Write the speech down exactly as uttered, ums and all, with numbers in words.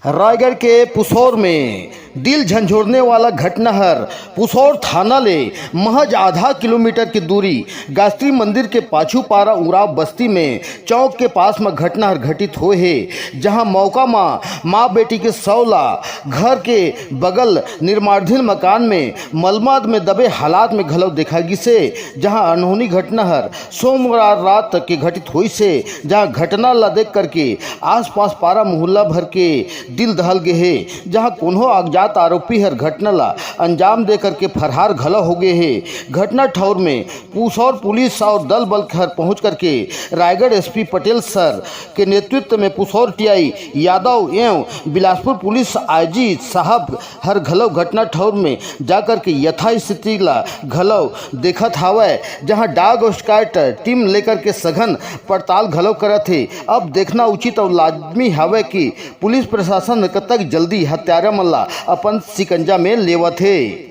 रायगढ़ के पुसौर में दिल झंझोरने वाला घटना हर पुसौर थाना ले महज आधा किलोमीटर की दूरी गायत्री मंदिर के पाछू पारा उराव बस्ती में चौक के पास म घटना हर घटित होए हे, जहां मौका म मां बेटी के शव ला घर के बगल निर्माणाधीन मकान में मलमाद में दबे हालात में घलो देखा गिसे, जहां अनहोनी घटना हर सोमवार रात के घटित होइस हे, जहां घटना ला देख करके आसपास पारा मोहल्ला भर के दिल दहल गे हे, जहां कोनो अज्ञात आरोपी हर घटना ला अंजाम दे करके फरार घलो हो गे हे। घटना ठौर में पुसौर पुलिस और दल बल हर पहुंच करके रायगढ़ एसपी पटेल सर के नेतृत्व में पुसौर टीआई यादव एवं बिलासपुर पुलिस आईजी साहब हर घलो घटना ठौर में जाकर के यथास्थिति ला घलो देखत हावय, जहां डॉग स्क्वाड टीम लेकर के सघन पड़ताल घलो करत हे। अब देखना उचित और लाजमी हावय कि पुलिस प्रशासन कतक जल्दी हत्यारा मन ला अपन शिकंजा में लेवत हे।